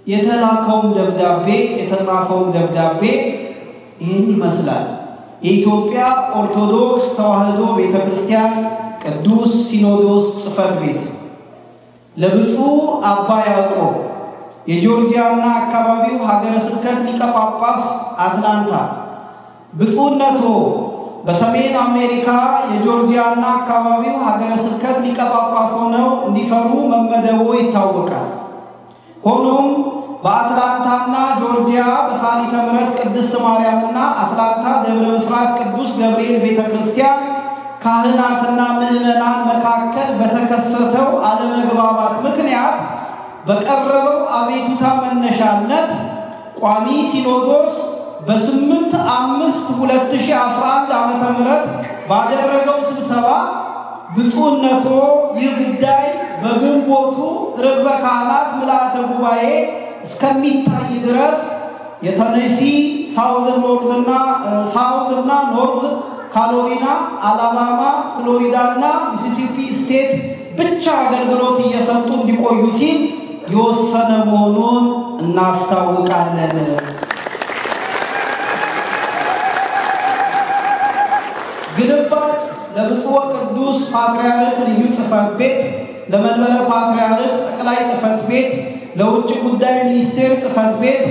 የተላከውም ደብዳቤ የተጻፈውም ደብዳቤ ይህን ይመስላል። የኢትዮጵያ ኦርቶዶክስ ተዋሕዶ ቤተክርስቲያን ቅዱስ ሲኖዶስ ጽሕፈት ቤት ለብፁዕ አባ ያዕቆብ የጆርጂያና አካባቢው ሀገረ ስብከት ሊቀ ጳጳስ አትላንታ፣ ብፁዕነትዎ በሰሜን አሜሪካ የጆርጂያና አካባቢው ሀገረ ስብከት ሊቀ ጳጳስ ሆነው እንዲሰሩ መመደቦ ይታወቃል። ሆኖም በአትላንታና ጆርጂያ በሳሊተ ምሕረት ቅድስት ማርያምና አትላንታ ደብረ ብስራት ቅዱስ ገብርኤል ቤተክርስቲያን ካህናትና ምዕመናን መካከል በተከሰተው አለመግባባት ምክንያት በቀረበው አቤቱታ መነሻነት ቋሚ ሲኖዶስ በ8/5/2011 ዓመተ ምህረት ባደረገው ስብሰባ ብፁዕነትዎ ይህ ጉዳይ በግንቦቱ ርክበ ካህናት ምልአተ ጉባኤ እስከሚታይ ድረስ የቴነሲ፣ ሳውዝና ኖርዝ ካሮላይና፣ አላባማ፣ ፍሎሪዳና ሚሲሲፒ state ብቻ አገልግሎት እየሰጡ እንዲቆዩ ሲል የወሰነ መሆኑን እናስታውቃለን። ግልባጭ ለብፁዕ ወቅዱስ ፓትርያርክ ልዩ ጽሕፈት ቤት፣ ለመንበረ ፓትርያርክ ጠቅላይ ጽሕፈት ቤት፣ ለውጭ ጉዳይ ሚኒስቴር ጽሕፈት ቤት፣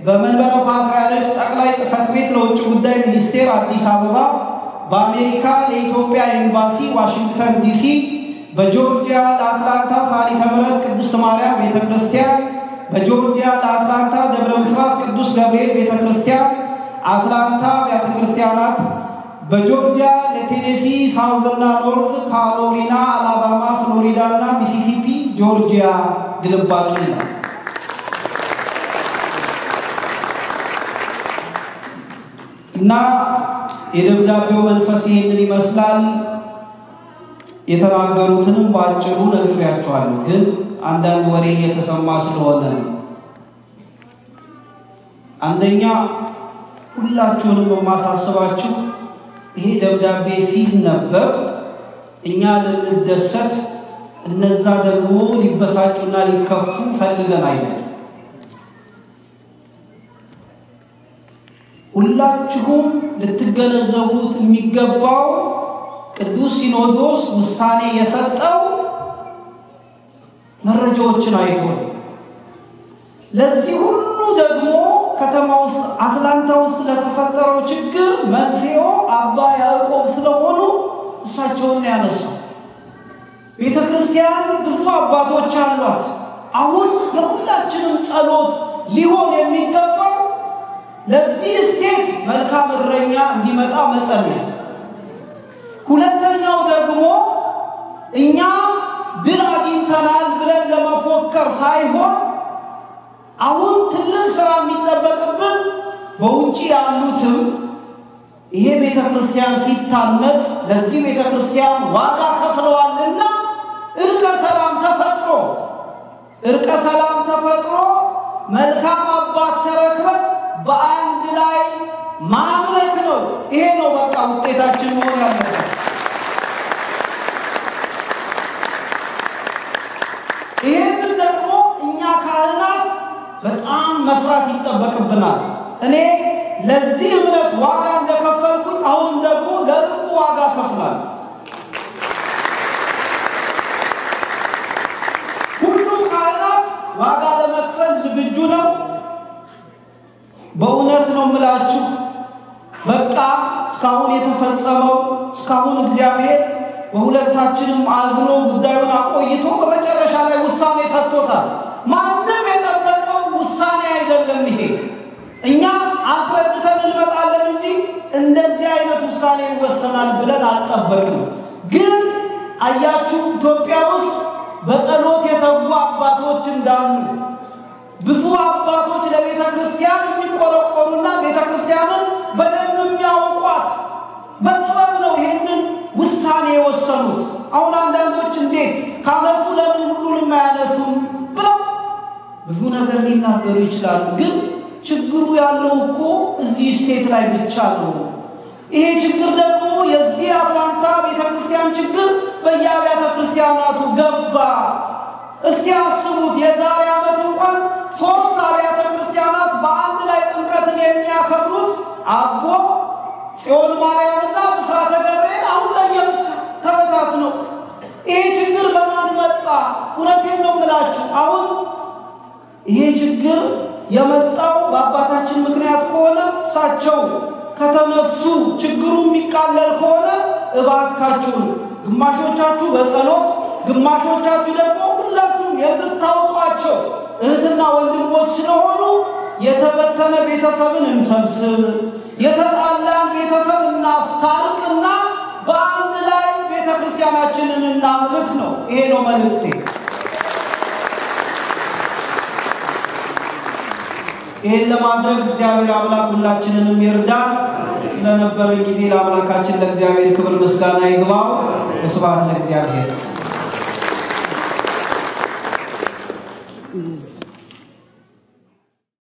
በመንበረ ፓትርያርክ ጠቅላይ ጽሕፈት ቤት ለውጭ ጉዳይ ሚኒስቴር አዲስ አበባ፣ በአሜሪካ ለኢትዮጵያ ኤምባሲ ዋሽንግተን ዲሲ፣ በጆርጂያ ለአትላንታ ሳሊተ ምሕረት ቅድስት ማርያም ቤተክርስቲያን፣ በጆርጂያ ለአትላንታ ደብረ ብስራት ቅዱስ ገብርኤል ቤተክርስቲያን፣ አትላንታ አብያተ ክርስቲያናት፣ በጆርጂያ ለቴኔሲ፣ ሳውዝና ኖርዝ ካሮላይና፣ አላባማ፣ ፍሎሪዳና ሚሲሲፒ ጆርጂያ ግልባጩ ይላል። እና የደብዳቤው መንፈስ ይህንን ይመስላል። የተናገሩትንም በአጭሩ ነግሬያቸዋለሁ፣ ግን አንዳንድ ወሬ እየተሰማ ስለሆነ ነው። አንደኛ ሁላችሁንም የማሳስባችሁ ይሄ ደብዳቤ ሲነበብ እኛ ልንደሰት እነዛ ደግሞ ሊበሳጩና ሊከፉ ፈልገን አይደለም። ሁላችሁም ልትገነዘቡት የሚገባው ቅዱስ ሲኖዶስ ውሳኔ የሰጠው መረጃዎችን አይቶ ነው። ለዚህ ሁሉ ደግሞ ከተማ ውስጥ አትላንታ ውስጥ ለተፈጠረው ችግር መንስኤው አባ ያዕቆብ ስለሆኑ እሳቸውን ያነሳው። ቤተክርስቲያን ብዙ አባቶች አሏት። አሁን የሁላችንም ጸሎት ሊሆን የሚገባው ለዚህ state መልካም እረኛ እንዲመጣ መጸለይ። ሁለተኛው ደግሞ እኛ ድል አግኝተናል ብለን ለመፎከር ሳይሆን አሁን ትልቅ ስራ የሚጠበቅብን በውጪ ያሉትም ይሄ ቤተክርስቲያን ሲታነጽ ለዚህ ቤተክርስቲያን ዋጋ ከፍለዋልና እርቀ ሰላም ተፈጥሮ እርቀ ሰላም ተፈጥሮ መልካም አባት ተረክበን በአንድ ላይ ማምለክ ነው። ይሄ ነው በቃ ውጤታችን መሆን ያለበት። ይሄንን ደግሞ እኛ ካህናት በጣም መስራት ይጠበቅብናል። እኔ ለዚህ እምነት ዋጋ እንደከፈልኩኝ አሁን ደግሞ ለእርቁ ዋጋ ከፍላለሁ። ሁሉም ካህናት ዋጋ ለመክፈል ዝግጁ ነው። በእውነት ነው የምላችሁ። በቃ እስካሁን የተፈጸመው እስካሁን እግዚአብሔር በሁለታችንም አዝኖ ጉዳዩን አቆይቶ በመጨረሻ ላይ ውሳኔ ሰጥቶታል። ማንም የጠበቀው ውሳኔ አይደለም ይሄ። እኛ አስረድተን እንመጣለን እንጂ እንደዚህ አይነት ውሳኔ ይወሰናል ብለን አልጠበቅንም። ግን አያችሁ ኢትዮጵያ ውስጥ በጸሎት የተጉ አባቶች እንዳሉ፣ ብዙ አባቶች ለቤተ ክርስቲያን የሚቆረቆሩና ቤተ ክርስቲያንን በደንብ የሚያውቋት በጥበብ ነው ይሄንን ውሳኔ የወሰኑት። አሁን አንዳንዶች እንዴት ካነሱ ለምን ሁሉንም አያነሱም ብለው ብዙ ነገር ሊናገሩ ይችላሉ። ግን ችግሩ ያለው እኮ እዚህ state ላይ ብቻ ነው። ይሄ ችግር ደግሞ የዚህ አትላንታ ቤተክርስቲያን ችግር በየአብያተ ክርስቲያናቱ ገባ። እስቲ አስቡት፣ የዛሬ ዓመት እንኳን 3 አቦ ጽዮን ማርያምና ብስራተ ገብርኤል አሁን ለየብቻ ተበታትነው። ይሄ ችግር በማን መጣ? እውነቴን ነው የምላችሁ። አሁን ይሄ ችግር የመጣው በአባታችን ምክንያት ከሆነ፣ እሳቸው ከተነሱ ችግሩ የሚቃለል ከሆነ፣ እባካችሁን ግማሾቻችሁ በጸሎት፣ ግማሾቻችሁ ደግሞ ሁላችሁም የምታውቋቸው እህትና ወንድሞች ስለሆኑ የተበተነ ቤተሰብን እንሰብስብ፣ የተጣላን ቤተሰብ እናስታርቅና በአንድ ላይ ቤተ ክርስቲያናችንን እናምልክ ነው። ይሄ ነው መልእክቴ። ይሄን ለማድረግ እግዚአብሔር አምላክ ሁላችንንም ይርዳን። ስለነበረን ጊዜ ለአምላካችን ለእግዚአብሔር ክብር ምስጋና ይግባው። ስብሐት ለእግዚአብሔር።